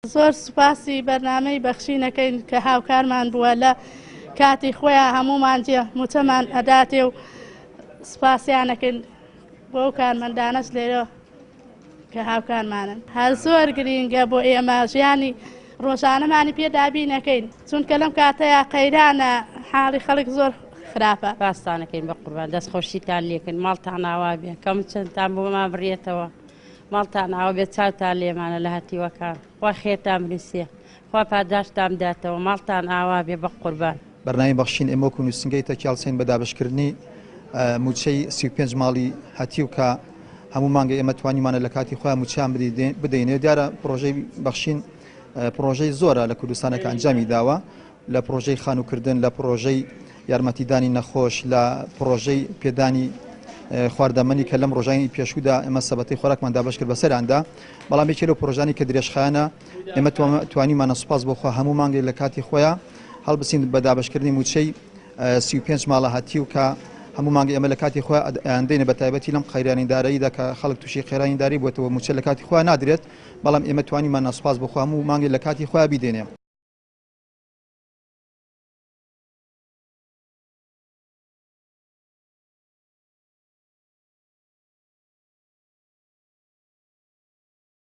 زۆر سوپاسی بەرنامەی بەخشین ئەکەین کە هاوکارمان بووە لە کاتی خۆیان هەموومان جێ موچەمان ئەداتێ و سوپاسیان ئەکەین بۆ ئەو کارمەندانەش لێرە کە هاوکارمانن. هەر زۆر گرینگە بۆ ئێمە ژیانی ڕۆژانەمانی پێ دابین ئەکەین چونکە لەم کاتەیە قەیرانە حاڵی خەڵک زۆر خراپە. سوپاستان ئەکەین بە قوربان دەست خۆشیتان لێکەین ماڵتان ئاوا بێ کەم چەندتان بۆمان بڕێتەوە. ماڵتان ئاوا بێت چاوتان لێمانە لە هەتیوەکان خوا خێرتان بنوسێ خوا پاداشتان بداتەوە ماڵتان ئاوا بێ بەقوربان. بەرنامەی بەخشین ئێمە وەکو نووسینگەی تەکیە هەڵسین بە دابەشکردنی مووچەی 35 ماڵی هەتیو کە هەموو مانگە ئێمە توانیمانە لە کاتی خۆیان مووچەیان بدەینێ دیارە پڕۆژەی بەخشین پڕۆژەی زۆرە لە کوردستانەکە ئەنجامی داوە لە پڕۆژەی خانووکردن، لە پڕۆژەی یارمەتیدانی نەخۆش، لە پڕۆژەی پێدانی خواردەمەنی کە لەم ڕۆژانی پێشوودا ئێمە سەبەتەی خۆراکمان دابەش کرد بەسەراندا، بەڵام یەکێ لەو پڕۆژانی کە درێژخایەنە ئێمە توانیمانە سوپاس بۆ خوا هەموو مانگێک لە کاتی خۆیان هەڵبسین بە دابەشکردنی مووچەی 35 ماڵە هەتیو کە هەموو مانگی ئێمە لە کاتی خۆیان ئەیاندەینە بە تایبەتی لەم قەیرانی داراییدا کە خەڵک تووشی قەیرانی دارایی بووەتەوە مووچە لە کاتی خۆیان نادرێت بەڵام ئێمە توانیمانە سوپاس بۆ خوا هەموو مانگێک لە کاتی خۆیان بیدەینێ.